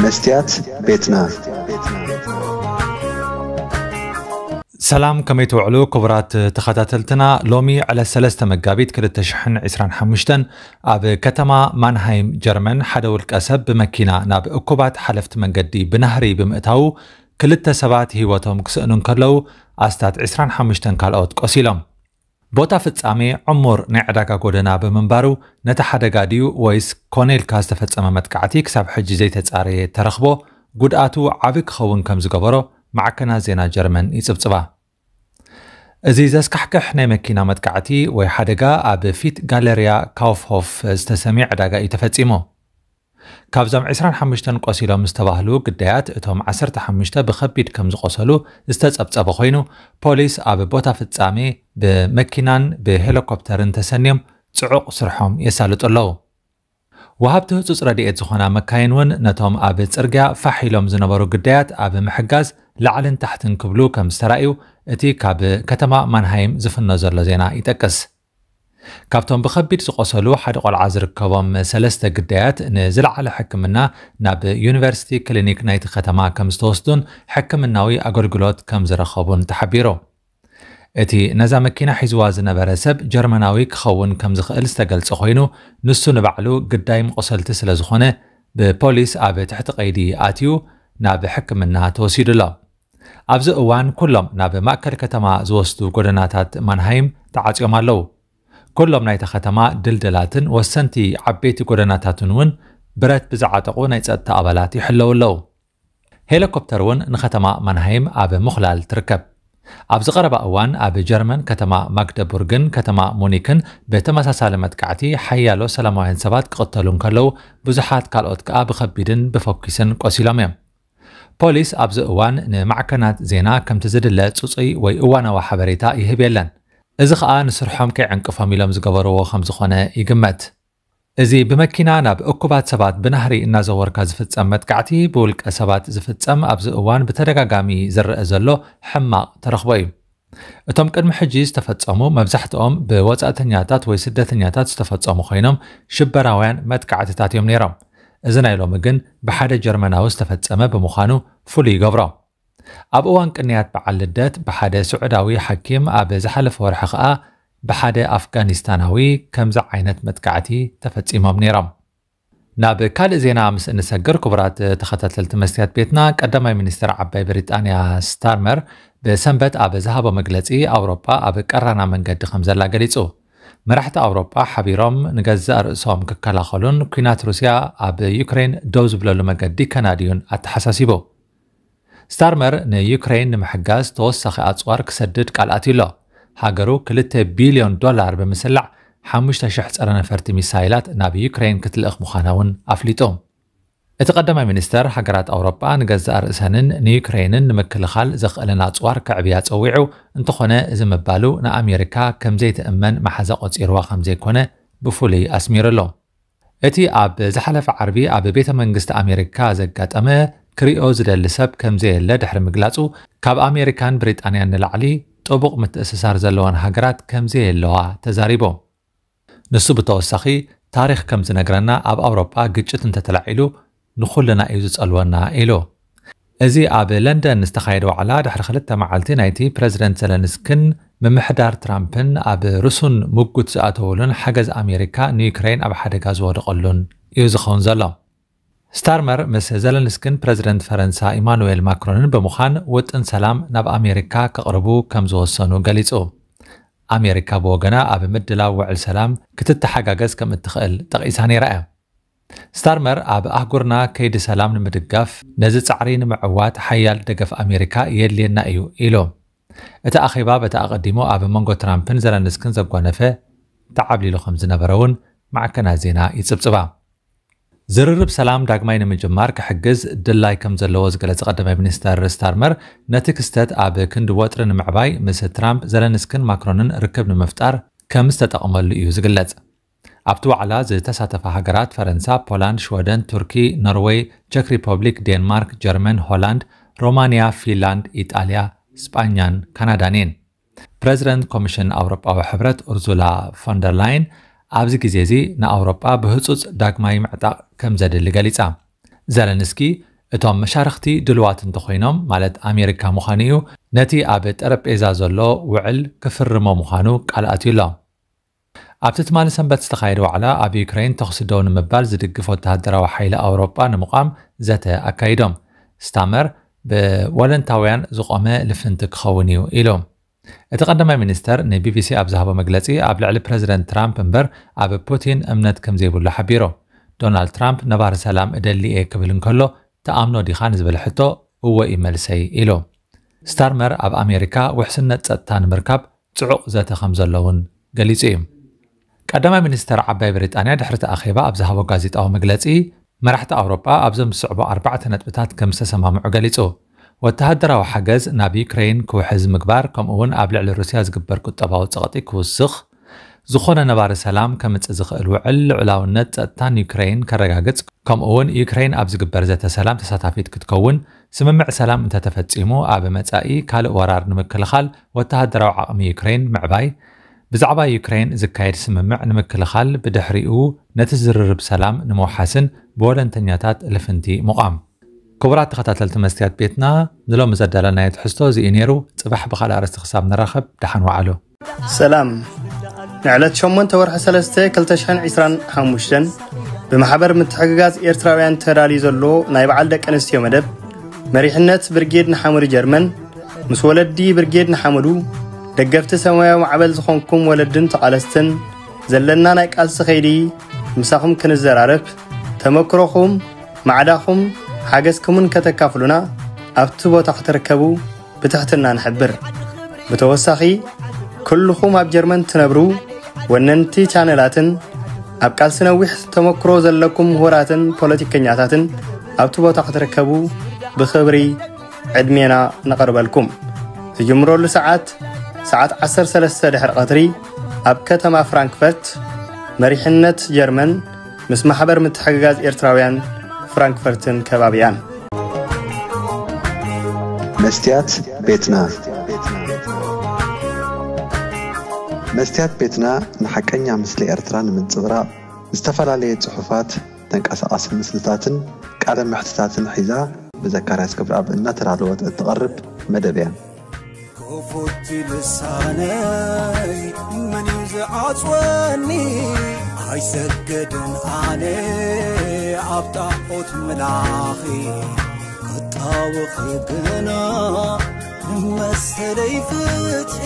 መስትያት ቤትና። ሰላም፣ ከመይ ትውዕሉ ክቡራት ተኸታተልትና? ሎሚ ዕለት ሰለስተ መጋቢት ክልተ ሽሕን ዕስራን ሓሙሽተን ኣብ ከተማ ማንሃይም ጀርመን ሓደ ውልቀ ሰብ ብመኪና ናብ እኩባት ሓለፍቲ መንገዲ ብናህሪ ብምእታዉ ክልተ ሰባት ህይወቶም ክስእኑ እንከለዉ ኣስታት ዕስራን ሓሙሽተን ካልኦት ቆሲሎም። ቦታ ፍጻሜ ዕሙር ናይ ዕዳጋ ጎደና ብምንባሩ ነቲ ሓደጋ ድዩ ወይስ ኮነ ኢልካ ዝተፈጸመ መጥቃዕቲ ክሳብ ሕጂ ዘይተጻረየ ተረኽቦ ጉድኣቱ ዓቢ ክኸውን ከም ዝገበሮ ማዕከናት ዜና ጀርመን ይጽብጽባ። እዚ ዘስካሕክሕ ናይ መኪና መጥቃዕቲ ወይ ሓደጋ ኣብ ፊት ጋለርያ ካውፍሆፍ ዝተሰምየ ዕዳጋ እዩ ተፈጺሙ። ካብዞም ዕስራን ሓሙሽተን ቆሲሎም ዝተባህሉ ግዳያት እቶም ዓሰርተ ሓሙሽተ ብኸቢድ ከም ዝቆሰሉ ዝተጸብጸበ ኮይኑ ፖሊስ ኣብ ቦታ ፍጻሜ ብመኪናን ብሄሊኮፕተርን ተሰንዮም ጽዑቕ ስርሖም የሳልጡ ኣለዉ። ወሃብቲ ህጹጽ ረድኤት ዝኾና መካይን እውን ነቶም ኣብ ጽርግያ ፋሕ ኢሎም ዝነበሩ ግዳያት ኣብ ምሕጋዝ ላዕልን ታሕትን ክብሉ ከም ዝተራእዩ እቲ ካብ ከተማ ማንሃይም ዝፍኖ ዘሎ ዜና ይጠቅስ። ካብቶም ብኸቢድ ዝቆሰሉ ሓደ ቆልዓ ዝርከቦም ሰለስተ ግዳያት ንዝለዓለ ሕክምና ናብ ዩኒቨርሲቲ ክሊኒክ ናይቲ ከተማ ከም ዝተወስዱን ሕክምናዊ ኣገልግሎት ከም ዝረኸቡን ተሓቢሩ። እቲ ነዛ መኪና ሒዝዋ ዝነበረ ሰብ ጀርመናዊ ክኸውን ከም ዝኽእል ዝተገልጸ ኮይኑ ንሱ ንባዕሉ ግዳይ መቑሰልቲ ስለ ዝኾነ ብፖሊስ ኣብ ትሕቲ ቀይዲ ኣትዩ ናብ ሕክምና ተወሲዱ ኣሎ። ኣብዚ እዋን ኩሎም ናብ ማእከል ከተማ ዝወስዱ ጎደናታት ማንሃይም ተዓጽዮም ኣለዉ። ኩሎም ናይታ ከተማ ድልድላትን ወሰንቲ ዓበይቲ ጎደናታትን እውን ብረት ብዝዓጠቑ ናይ ጸጥታ ኣባላት ይሕለዉ ኣለዉ። ሄሊኮፕተር እውን ንከተማ ማንሃይም ኣብ ምኹላል ትርከብ። ኣብዚ ቀረባ እዋን ኣብ ጀርመን ከተማ ማግደቡርግን ከተማ ሙኒክን ብተመሳሳሊ መጥቃዕቲ ሓያሎ ሰላማውያን ሰባት ክቕተሉ እንከለዉ ብዙሓት ካልኦት ከኣ ብኸቢድን ብፈኩስን ቆሲሎም እዮም። ፖሊስ ኣብዚ እዋን ንማዕከናት ዜና ከምቲ ዝድለ ጽጹይ ወይ እዋናዊ ሓበሬታ ይህብ የለን። እዚ ከኣ ንስርሖም ከይዕንቅፎም ኢሎም ዝገበርዎ ከም ዝኾነ ይግመት። እዚ ብመኪና ናብ እኩባት ሰባት ብናህሪ እናዘወርካ ዝፍጸም መጥቃዕቲ ብውልቀ ሰባት ዝፍጸም ኣብዚ እዋን ብተደጋጋሚ ዝረአ ዘሎ ሕማቕ ተረኽቦ እዩ። እቶም ቅድሚ ሕጂ ዝተፈጸሙ መብዛሕትኦም ብወጻእተኛታት ወይ ስደተኛታት ዝተፈጸሙ ኮይኖም ሽበራውያን መጥቃዕትታት እዮም ነይሮም። እዚ ናይ ሎሚ ግን ብሓደ ጀርመናዊ ዝተፈጸመ ብምዃኑ ፍሉይ ይገብሮ። ኣብ እዋን ቅንያት በዓል ልደት ብሓደ ስዑዳዊ ሓኪም ኣብ ዝሓለፈ ወርሒ ከኣ ብሓደ ኣፍጋኒስታናዊ ከምዚ ዓይነት መጥቃዕቲ ተፈጺሞም ነይሮም። ናብ ካልእ ዜና ምስ እንሰግር ክቡራት ተኸታተልቲ መስትያት ቤትና ቀዳማይ ሚኒስትር ዓባይ ብሪጣንያ ስታርመር ብሰንበት ኣብ ዝሃቦ መግለጺ ኣውሮጳ ኣብ ቀራና መንገዲ ከም ዘላ ገሊጹ። መራሕቲ ኣውሮጳ ሓቢሮም ንገዛእ ርእሶም ክከላኸሉን ኲናት ሩስያ ኣብ ዩክሬን ደው ዝብለሉ መገዲ ከናድዩን ኣተሓሳሲቡ። ስታርመር ንዩክሬን ንምሕጋዝ ተወሳኺ ኣጽዋር ክሰድድ ቃል ኣትዩ ኣሎ። ሃገሩ ክልተ ቢልዮን ዶላር ብምስላዕ ሓሙሽተ ሽሕ ጸረ ነፈርቲ ሚሳይላት ናብ ዩክሬን ክትልእኽ ምዃና እውን ኣፍሊጡ። እቲ ቀዳማይ ሚኒስተር ሃገራት ኣውሮጳ ንገዛእ ርእሰንን ንዩክሬንን ንምክልኻል ዘኽእለን ኣጽዋር ከዕብያ ጸዊዑ፣ እንተኾነ እዚ ምባሉ ንኣሜሪካ ከም ዘይትእመን መሓዛ ቆጺርዋ ከም ዘይኮነ ብፍሉይ ኣስሚሩ ኣሎ። እቲ ኣብ ዝሓለፈ ዓርቢ ኣብ ቤተ መንግስቲ ኣሜሪካ ዘጋጠመ ክሪኦ ዝደሊ ሰብ ከም ዘየለ ድሕሪ ምግላጹ፣ ካብ ኣሜሪካን ብሪጣንያን ንላዕሊ ጥቡቕ ምትእስሳር ዘለወን ሃገራት ከም ዘየለዋ ተዛሪቡ። ንሱ ብተወሳኺ፣ ታሪኽ ከም ዝነግረና ኣብ ኣውሮጳ ግጭት እንተተላዒሉ ንኹልና እዩ ዝጸልወና ኢሉ። እዚ ኣብ ለንደን ዝተኻየደ ዋዕላ ድሕሪ ክልተ መዓልቲ ናይቲ ፕረዚደንት ዘለንስክን ምምሕዳር ትራምፕን ኣብ ርሱን ምጉት ዝኣተውሉን ሓገዝ ኣሜሪካ ንዩክሬን ኣብ ሓደጋ ዝወደቐሉን እዩ ዝኸውን ዘሎ። ስታርመር ምስ ዘለንስክን ፕረዚደንት ፈረንሳ ኢማኑኤል ማክሮንን ብምዃን ውጥን ሰላም ናብ ኣሜሪካ ከቕርቡ ከም ዝወሰኑ ገሊጹ። ኣሜሪካ ብወገና ኣብ ምድላው ውዕል ሰላም ክትተሓጋገዝ ከም እትኽእል ጠቒሳ ነይራ እያ። ስታርመር ኣብ ኣህጉርና ከይዲ ሰላም ንምድጋፍ ነዚ ጻዕሪ ንምዕዋት ሓያል ደገፍ ኣሜሪካ የድልየና እዩ ኢሉ። እቲ ኣኼባ በቲ ኣቐዲሙ ኣብ መንጎ ትራምፕን ዘለንስክን ዘጓነፈ ተዓብሊሉ ከም ዝነበረ እውን ማዕከናት ዜና ይጽብጽባ። ዝርርብ ሰላም ዳግማይ ንምጅማር ክሕግዝ ድላይ ከም ዘለዎ ዝገለጸ ቀዳማይ ሚኒስተር ስታርመር፣ ነቲ ክስተት ኣብ ክንዲ ወጥሪ ንምዕባይ ምስ ትራምፕ፣ ዘለንስክን ማክሮንን ርክብ ንምፍጣር ከም ዝተጠቕመሉ እዩ ዝግለጽ። ኣብቲ ዋዕላ ዝተሳተፋ ሃገራት ፈረንሳ፣ ፖላንድ፣ ሽወደን፣ ቱርኪ፣ ኖርወይ፣ ቸክ ሪፐብሊክ፣ ዴንማርክ፣ ጀርመን፣ ሆላንድ፣ ሮማንያ፣ ፊንላንድ፣ ኢጣልያ፣ ስጳኛን ካናዳን እየን። ፕረዚደንት ኮሚሽን ኣውሮጳዊ ሕብረት ኡርዙላ ፎንደር ላይን ኣብዚ ግዜ እዚ ንኣውሮጳ ብህጹጽ ዳግማይ ምዕጣቕ ከም ዘድሊ ገሊጻ። ዘለንስኪ እቶም መሻርኽቲ ድልዋት እንተኾይኖም፣ ማለት ኣሜሪካ ምዃኑ እዩ፣ ነቲ ኣብ ጠረጴዛ ዘሎ ውዕል ክፍርሞ ምዃኑ ቃል ኣትዩ ኣሎ። ኣብቲ ትማሊ ሰንበት ዝተኻየደ ዋዕላ፣ ኣብ ዩክሬን ተኹሲ ደው ንምባል ዝድግፍ ወተሃደራዊ ሓይሊ ኣውሮጳ ንምቋም ዘተ ኣካይዶም። ስታመር፣ ብወለንታውያን ዝቖመ ልፍንቲ ክኸውን እዩ ኢሉ። እቲ ቀዳማይ ሚኒስተር ንቢቢሲ ኣብ ዝሃቦ መግለጺ፣ ኣብ ልዕሊ ፕረዚደንት ትራምፕ እምበር ኣብ ፑቲን እምነት ከም ዘይብሉ ሓቢሩ። ዶናልድ ትራምፕ ነባሪ ሰላም እደሊ እየ ክብል እንከሎ፣ "ትኣምኖ ዲኻ?" ንዝበለ ሕቶ፣ "እወ እዩ መልሰይ" ኢሉ። ስታርመር ኣብ ኣሜሪካ ውሕስነት ጸጥታ ንምርካብ ጽዑቕ ዘተ ከም ዘሎ እውን ገሊጹ እዩ። ቀዳማይ ሚኒስተር ዓባይ ብሪጣንያ ድሕሪ እቲ ኣኼባ ኣብ ዝሃቦ ጋዜጣዊ መግለጺ፣ መራሕቲ ኣውሮጳ ኣብዞም ዝስዕቡ ኣርባዕተ ነጥብታት ከም ዝተሰማምዑ ገሊጹ። ወተሃደራዊ ሓገዝ ናብ ዩክሬን ክውሕዝ ምግባር፣ ከምኡ እውን ኣብ ልዕሊ ሩስያ ዝግበር ቁጠባዊ ጸቕጢ ክውስኽ፣ ዝኾነ ነባሪ ሰላም ከምጽእ ዝኽእል ውዕል ልዑላውነት ጸጥታን ዩክሬን ከረጋግጽ፣ ከምኡ እውን ዩክሬን ኣብ ዝግበር ዘተ ሰላም ተሳታፊት ክትከውን፣ ስምምዕ ሰላም እንተተፈጺሙ ኣብ መጻኢ ካልእ ወራር ንምክልኻል ወተሃደራዊ ዓቕሚ ዩክሬን ምዕባይ፣ ብዛዕባ ዩክሬን ዝካየድ ስምምዕ ንምክልኻል፣ ብድሕሪኡ ነቲ ዝርርብ ሰላም ንምውሓስን ብወለንተኛታት ልፍንቲ ምቋም። ክቡራት ተኸታተልቲ መስትያት ቤትና፣ ንሎሚ ዘዳለናዮ ትሕዝቶ እዚ እዩ ነይሩ። ጽባሕ ብኻልእ ኣርእስቲ ክሳብ ንራኸብ፣ ደሓን ወዓሉ። ሰላም። ንዕለት ሸሞንተ ወርሒ ሰለስተ ክልተ ሽሕን ዕስራን ሓሙሽተን ብማሕበር ምትሕግጋዝ ኤርትራውያን ተዳልዩ ዘሎ ናይ በዓል ደቂ ኣንስትዮ መደብ፣ መሪሕነት ብርጌድ ንሓመዱ ጀርመን፣ ምስ ወለዲ ብርጌድ ንሓመዱ፣ ደገፍቲ ሰማያዊ ማዕበል ዝኾንኩም ወለድን ተቓለስትን፣ ዘለና ናይ ቃልሲ ከይዲ ምሳኹም ክንዘራረብ፣ ተመክሮኹም፣ ማዕዳኹም፣ ሓገዝኩምን ከተካፍሉና ኣብቲ ቦታ ክትርከቡ ብትሕትና ንሕብር። ብተወሳኺ፣ ኩልኹም ኣብ ጀርመን ትነብሩ ወነንቲ ቻነላትን ኣብ ቃልሲ ነዊሕ ተመክሮ ዘለኩም ምሁራትን ፖለቲከኛታትን ኣብቲ ቦታ ክትርከቡ ብኽብሪ ዕድሜና ነቐርበልኩም። ዝጅምረሉ ሰዓት፣ ሰዓት ዓሰርተ ሰለስተ ድሕሪ ቀትሪ ኣብ ከተማ ፍራንክፈርት፣ መሪሕነት ጀርመን ምስ ማሕበር ምትሕግጋዝ ኤርትራውያን ፍራንክፈርትን ከባቢያን። መስትያት ቤትና። መስትያት ቤትና ንሓቀኛ ምስሊ ኤርትራ ንምንጽብራቕ፣ ዝተፈላለየ ጽሑፋት፣ ተንቀሳቓሲ ምስልታትን ቃለ መሕትታትን ሒዛ ብዘካርያስ ክብረኣብ እናተዳለወት እትቐርብ መደብ እያ። ክፉት ልሳነይ መን እዩ ዝዓጽወኒ? ኣይሰገድን ኣነ ኣብ ጣዖት ምላኺ፣ ክጣወኺ ግና ንመሰለይ ፍትሒ።